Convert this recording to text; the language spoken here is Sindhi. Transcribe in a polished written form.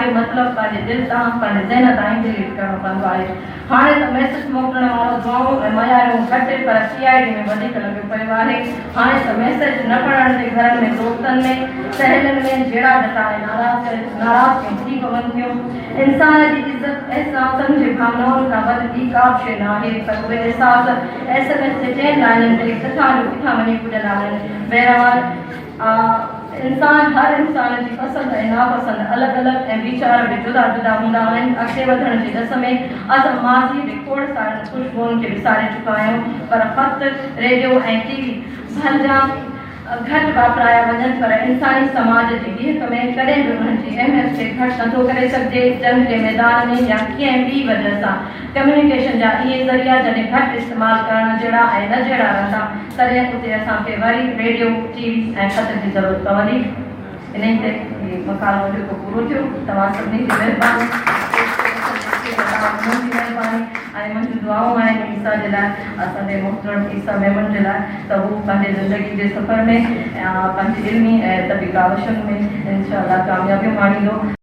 آهي، مطلب پنهنجي دل تان، پنهنجي ذهن تان ئي ڊليٽ ڪرڻو پوندو آهي. هاڻي ته ميسيج موڪلڻ وارو دعائون ۽ مياريون گهٽ پر سي I D ۾ وڌيڪ لڳيو پيو آهي. هاڻي ته ميسيج نه پڙهڻ تي گهرن ۾ دوستن ۾، سهيلين ۾ جهيڙا جهٽا ۽ ناراضگيون ٿي پون ٿيون. انسان جي عزت احساسن جي ڀاونائن کان وڌ ٻي ڪا به شيء نه آهي پر اهي احساس ايس ايم ايس جي چئن لائينن تي ڪٿان جو ڪٿان وڃي پڄندا آهن. بهرحال! انسان هر انسان جي پسند ۽ ناپسند الڳ الڳ ۽ ويچار به جدا جدا هوندا آهن. اڳتي وڌڻ جي ڏس ۾ اسان ماضيء جي کوڙ سارين خوشبوئن کي وساري چڪا آهيون پر خط، ريڊيو ۽ ٽي وي ڀلجان گهٽ واپرايا وڃن پر انساني سماج جي ويهڪ ۾ ڪڏهن به انهن جي اهميت کي گهٽ نٿو ڪري سگهجي. جنگ جي ميدان ۾ يا ڪنهن ٻي وجهه سان ڪميونيڪيشن جا اهي ذريعا جڏهن گهٽ استعمال ڪرڻ جهڙا ۽ نه جهڙا رهندا تڏهن اتي اسان کي وري ريڊيو، ٽي وي ۽ خط جي ضرورت پوندي. انهي تي هي مقالو جيڪو پورو ٿيو. توهان سڀني جي مهرباني. انهن جي مهرباني ۽ منهنجون دعائون آهن عيسيٰ جي لاء اسان جي محترم عيسيٰ ميمڻ جي لاء ته هو پنهنجي زندگي جي سفر ۾ پنهنجي علمي ۽ ادبي ڪاوشن ۾ انشاء الله ڪاميابيون ماڻيندو.